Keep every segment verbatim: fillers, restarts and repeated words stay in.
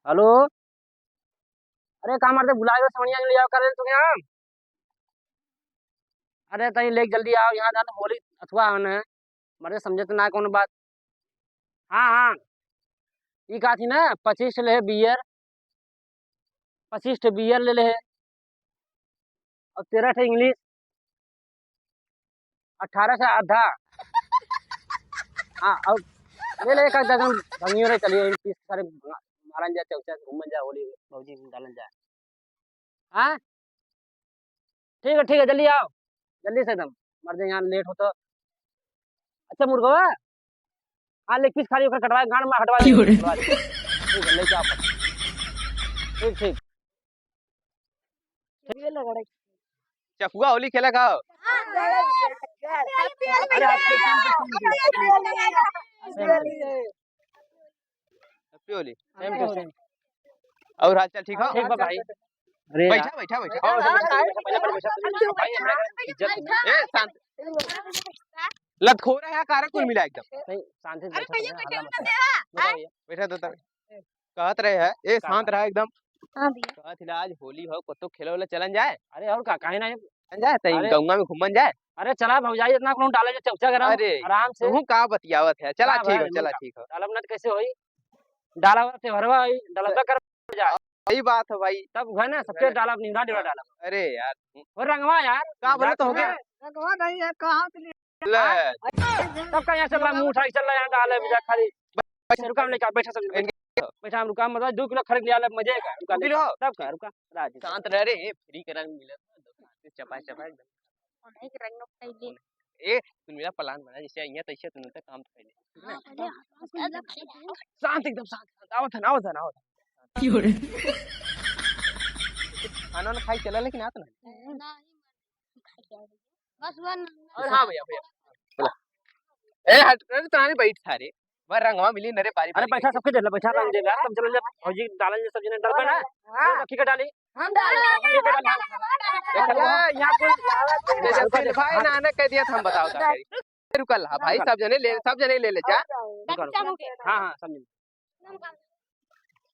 हेलो। अरे का मर्दे भुलाए गए, समझिया ले आओ करे तू यहाँ। अरे तनी लेके जल्दी आओ यहाँ, जान होली अथवा आने। मर्दे समझे तो ना कौन बात। हाँ, हाँ। ई का थी ना, पच्चीस ठे ले बियर, पच्चीस ठे बियर ले ले है। और तेरह ठे इंग्लिश, अठारह से आधा। हाँ, और ले ले एक आध दर्जन भंगियो रे, चलिए, इन पीस सारे भंगा-, मारन जाए, चौचा घूमन जाए, होली भौजी डालन जाए। हाँ? ठीक है, ठीक है, जल्दी आओ, जल्दी से एकदम, मर्दे यहाँ लेट होता। अच्छा मुर्गवा, हाँ, लेग पीस खाली ओकर कटवा, गांड में हटवा दे, क्यों रे? हटवा दे। ठीक है, लेके आओ। ठीक, ठीक। चकुआ होली खेला खाओ। अरे, आज के शाम पे शाम पे। Happy होली। Same to same। और हाल चाल ठीक हो? ठीक बा भाई। अरे बैठा, यार। बैठा, बैठा। और सब बैठा, बैठा, बैठा, बैठा, बैठा। भाई, हमरा इज्जत है। ए, शांत। लतखोरा है, कारा कुल मिला एकदम। नहीं, शांति से अरे बैठा, भैया, हल्ला मत करो। बैठा तो तब। कहत रहे है, ए, का शांत बा? रहा एकदम। हाँ भैया। कहत हिला, आज होली हो, कतो खेले वाला चलन जाए। अरे और का, काहे ना? चलन जाए, तई अरे। गौवा में घूमन जाए। अरे चला भौजाई, इतना कौन डाले जो चौचा गरम, अरे, आराम से। तू का बतियावत है? चला का ठीक भाई, हो, चला मन ठीक हो। डालब ना तो कैसे होई? डाला वाला त्योहारवा होई, डालब ना कर जाए। सही बात है भाई। तब है ना, सबके अरे। डालब, निहुरा डिबा डालब। अरे यार। और रंगवा यार, का बोले तो हो गया? रंगवा नहीं है, कहाँ से ले ले। हाँ? तब का यहाँ चल रहा, मुंह उठा के चल रहा, यहाँ डाले बिजा खाली। बैठा, रुका, हम लेके आ, बैठा सब, इनके बैठा, हम रुका, मतलब, दो किलो खरीद लिया, ले, मजे का, रुका, दो किलो? तब का, रुका, राज। शांत रह रे, free के रंग मिले, चपाई, चपाई एकदम। ए, तू मेरा plan बना, जैसे यहाँ तैसे तू मेरा काम तो कर ले। हाँ, पहले शांत, एकदम शांत, शांत, आवत है ना, आवत है ना, आवत है। खाना वाना खाई चला, लेकिन आता ना। बस वन। और हाँ भैया, भैया। बोला। ए, हट, अरे, तहानी बैठ सारे। वह रंगवा मिली नरे बारी अरे, बारी बैठा, बैठ। सबके दे ले, बैठा, रंग देगा। तुम चलो, ले, भौजी डालन जे, सब जने डलबे ना। हाँ। चलो, ठीक है, डाली। हम डाल रहे हैं। ठीक है, डाली। देख लो, यहाँ कोई तेजस्वी भाई ना, ना कह दिया था, हम बताओ का करी। रुकल, हाँ भाई, सब जने ले, सब जने ले ले जा। रुका, रुका। हाँ, हाँ, सब जने।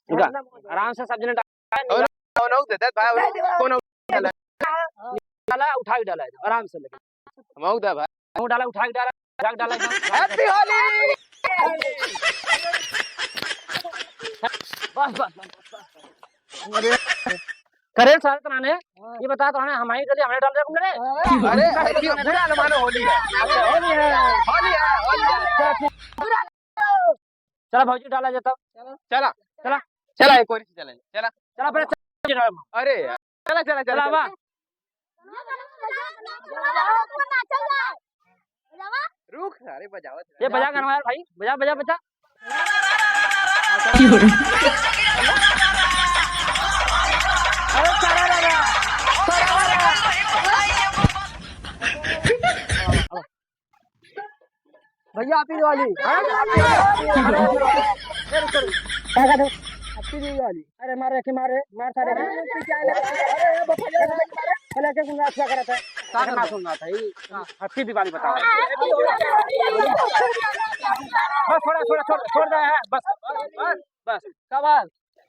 रुका, आराम से सब जने डाल। और कौन हो दे दे भाई, और कौन हो? डाला, उठा के डाला है, आराम से लेके। हम हो दे भाई। हम डाला, उठा के डाला, उठा के डाला। Happy होली। बस, बस, बस, बस, बस। अरे, करे सारे तनाने, ये बता तो हमें, हमारी गली हमने डाल दिया तुमने रे। अरे, अरे, क्यों? बुरा न मानो, होली है। अच्छा, होली है। होली है, होली है। चला भौजी, डाला जाता। चला। चला। चला, एक और ही चला। चला। चला, फिर चला। अरे यार। चला, चला, चला, चला, चला। वाह। रुक, अरे बजावत ये रहे। बजा गाना यार भाई, बजा, बजा, बजा। अरे सारा रा रा। भैया, Happy दिवाली। हाँ? Happy दिवाली। अरे मारे, कि मारे, मार सारे। अरे, अरे, अरे, अरे, अरे, अरे, अरे, अरे, अरे, सुन रहा था। का करना सुन रहा था? ये Happy दिवाली बताओ। बस थोड़ा, थोड़ा, छोड़, छोड़ दे, हाँ, बस, बस, बस, शाबाश।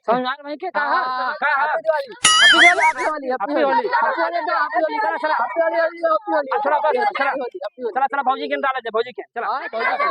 समझ में आ रहा है कि का है? हाँ, का है? Happy दिवाली। Happy दिवाली, Happy दिवाली, Happy Holi। Happy Holi, Happy Holi। चला, चला। Happy Holi, Happy Holi। अब थोड़ा बस, चला। Happy Holi, Happy Holi। चला, चला, भौजी के डाला दे, भौजी के, चला। हाँ, भौजी के।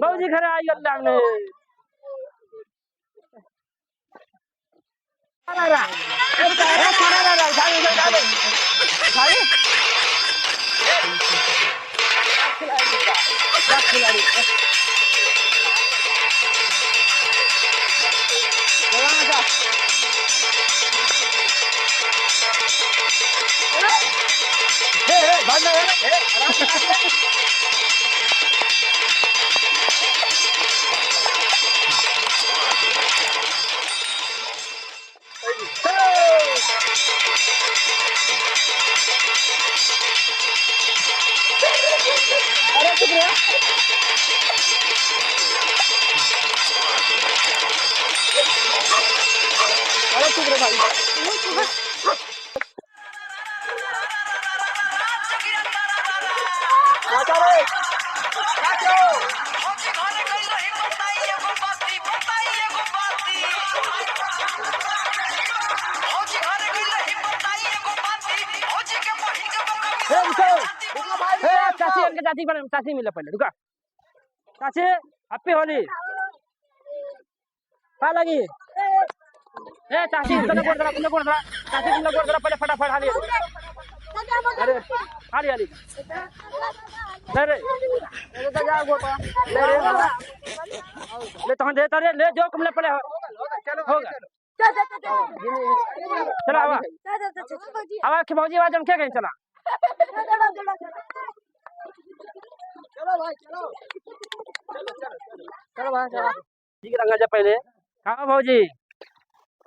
भौजी घर आई गल सामने। अरे चुप रे भाई। नाचा रे, नाचो। हे, उठो। हे, चाची, इनके चाची बने, चाची मिले पहले, रुका। चाची, Happy होली। पा लगी। ए, चाची, तुमने गोड़ धरा, तुमने गोड़ धरा। चाची, तुमने गोड़ धरा, पहले फटाफट हाली। अरे, हाली, हाली। ले रे। ले रे, ले, तहाँ दे, तहाँ दे, ले, जो तुमने पहले हो-, होगा। चला, आवा। आवा, कि भौजी, आवाज हम क्या कहें, चला। चलो भाई, चलो। चलो, चलो, चलो। चलो भाई, चलो। ठीक रंगा जा पहले। कहाँ भौजी?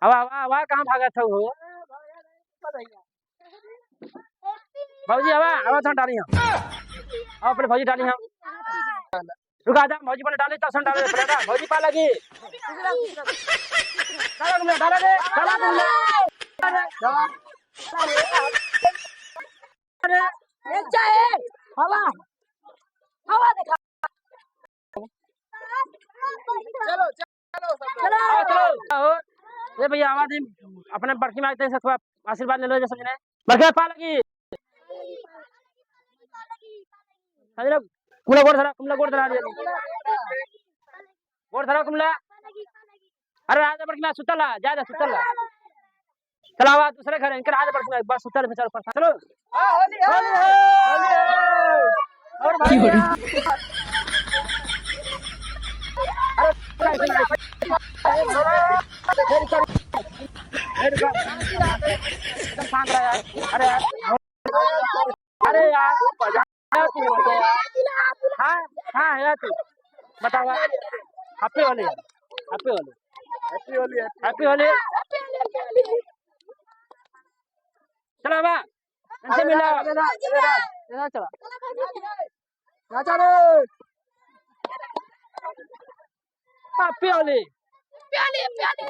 आवा, आवा, आवा, कहाँ भागत हो? भौजी, आवा, आवा, तो डाली हम। आवा, पहले भौजी डाली हम। रुका, आजा, भौजी पहले डाली, तब डाले, पहले डाल, भौजी पा लगी। डाला तुमने, डाला रे, डाला तुमने। अरे, ये क्या है? हवा, हवा देखा। चलो, चलो, सब चलो। आओ, चलो। आओ। ए भैया, आवा दे, अपने बड़की माई से थोड़ा आशीर्वाद ले लो, जैसे मैंने। बड़की माई पा लगी। समझ लो? कुमला गोड़ धरा, कुमला गोड़ धरा, गोड़ धरा कुमला। अरे, राजा बड़की माई सुतल है, जा, जा, सुतल है। चला, आवा, दूसरे घर है, इनके राजा बड़की माई, बस सुतल है, बेचारा परेशान। चलो। हाँ, होली है। होली है। और भाई, अरे, एकदम शांत रह यार। अरे यार। अरे यार, हाँ, हाँ, है तू। बतावा। Happy होली, Happy होली। Happy होली, Happy होली। चला बा, इनसे मिला। चला, चला, चला, चला। नाचा रे। Happy होली। प्याली, प्याली।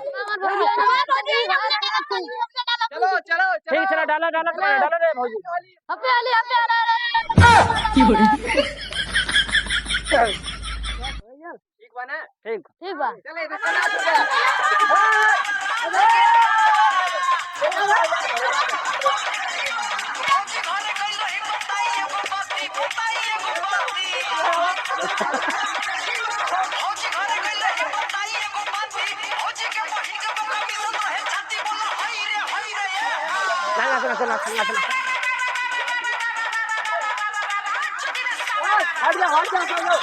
चलो, चलो, चलो। ठीक, चला, डाला, डाला, डाला, डाला रे भौजी। Happy होली, Happy होली। ठीक बा ना? ठीक। ठीक बा। चले, इधर चला, चला। हट जा, हट जा, हट जा।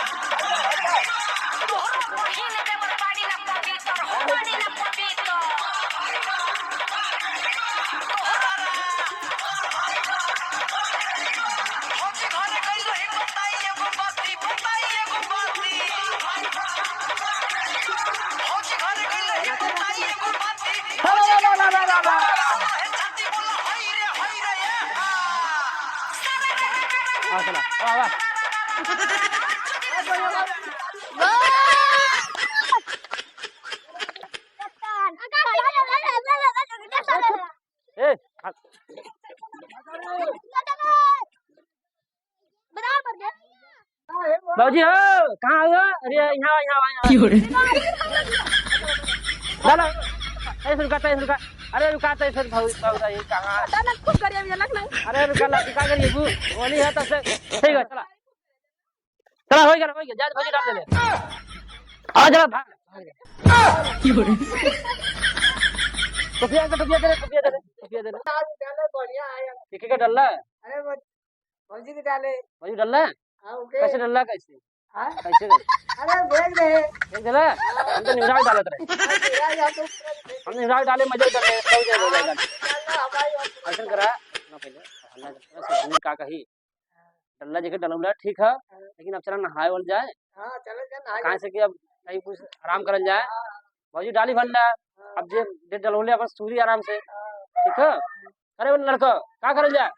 ए, बाबूजी हो, कहाँ हो? अरे, यहाँ, यहाँ, यहाँ। डाला। ऐसे रुका, ऐसे रुका। अरे, रुका, ऐसे भाऊ, भाऊ, भाई, कहाँ? डाला, खूब करिया, भैया, लग नहीं। अरे, रुका, ला, का करिए, बू? होली है, तब से। ठीक है, चला। चला, हो गया, हो गया, जा, भौजी डाल दे ले। आ, चला, भाग, भाग। टोपिया के, टोपिया दे ले, टोपिया दे ले, टोपिया दे ले। आज डाले बढ़िया है। के, के, के डल्ला? अरे, वो भौजी के डाले। भौजी डल्ला? हाँ, ओके। कैसे डल्ला, कैसे? हाँ? कैसे डल्ला? अरे, देख रहे। देख देला? हम तो निवराव डालत रहे। हाँ, निवराव हम तो पूरा देख हम निवराव डाले, मजा डाले, सब जगह हाँ, डाले। डालना हमारी और ऐसा करा, ना पहले, हल्ला करता है, सुन का कही। डल्ला जेके डलौला ठीक है, हाँ। लेकिन अब चला नहाए वाल जाए। हाँ, चले जा, नहाए काहे जाए। से कि अब कहीं कुछ आराम करल जाए। हाँ। भौजी डाली भंडा, हाँ। अब जे, जे डलौले अपन सूरी आराम से, हाँ। ठीक है? अरे वो लड़का, का करल जाए?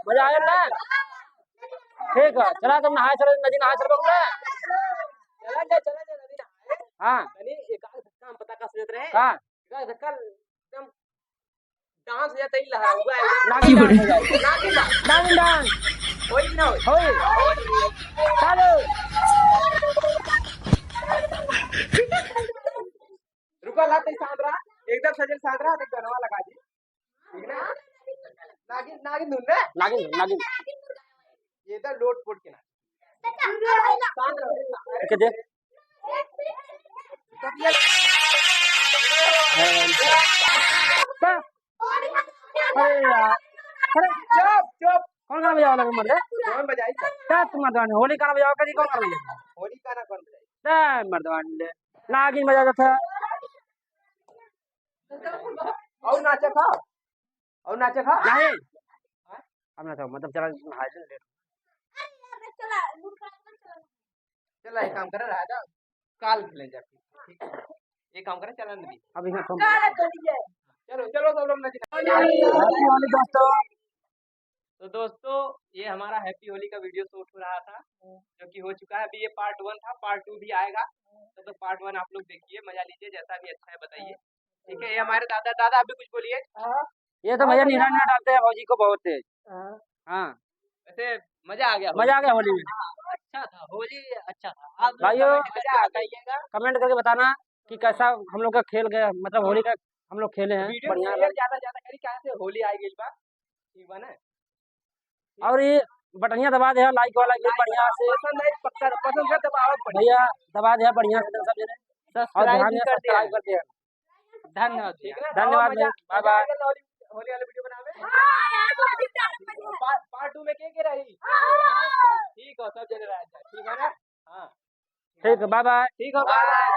मजा आया ना? ठीक है, चला तुम नहाए चलो, नदी नहाए चलो बबुआ। चला जा, चला जा, नदी नहाए। हाँ। तनी एक आध धक्का हम पता का सोचत रहे। का? एक आध धक्का एकदम dance या तई लहरा हुआ है। नागिन dance हो जाए। नागिन dance। नागिन dance। होई कि ना होई? होई। चालू। रुका, ला तई साथ रहा, एकदम सजल साथ रहा, तो गनवा लगा दी। ठीक ना? नागिन, नागिन धुन ना? नागिन धुन, नागिन। ये तो लोट पोट के ना। ओके, दे। अरे यार। अरे, चुप, चुप। कौन गाना बजावा लगे मर्दे? कौन बजाई? क्या तुम मर्दवा ने होली गाना बजावा, कभी कौन गाना बजाई? होली गाना कौन बजाई? ए, मर्दवा ने। नागिन बजा देता। और नाचे खा? और नाचे खा? नहीं। अब ना था, मतलब, चला, हाय, लेट। चला, एक काम करे, रहा जा, काल खेले जा, ठीक है? एक काम करे, चला, नदी। अब यहाँ फोन चलो, चलो, सब लोग नदी। Happy Holi दोस्तों। तो दोस्तों, ये हमारा Happy Holi का video shoot हो रहा था, जो कि हो चुका है। अभी ये part one था, part two भी आएगा, तब तक part one आप लोग देखिए, मजा लीजिए, जैसा भी अच्छा है बताइए। ठीक है, ये हमारे दादा, दादा आप भी कुछ बोलिए। हाँ। ये तो भैया निरान में डालते हैं भौजी को बहुत तेज। हाँ। हाँ। वैसे मजा आ गया होली। मजा आ गया होली में। हाँ, अच्छा था, होली अच्छा था। आप लोग भाइयों, comment करके बताइएगा। Comment करके बताना कि कैसा हम लोग का खेल गया, मतलब होली का हम लोग खेले हैं, video बढ़िया share लगा। ज्यादा से ज्यादा करी, काहे से होली आ गइल बा, ठीक बा ना? और ये बटनिया दबा दे, like वाला, ये like बढ़िया से। पसंद है, पक्का पसंद है, दबाओ बटन। भैया, दबा दे बढ़िया से सब जने। और subscribe ध्यान भी से कर दिया। Subscribe कर दिया। धन्यवाद भैया। ठीक है ना? धन्यवाद और मजा, भाई। Bye mobile। Bye। होली, होली वाले video बनावे। हाँ, यार, होली का मजा। पा-, part two में के के रही? हाँ। ठीक है, सब जने रह जाए, ठीक है ना? हाँ। ठीक है, bye bye। ठीक है, bye bye।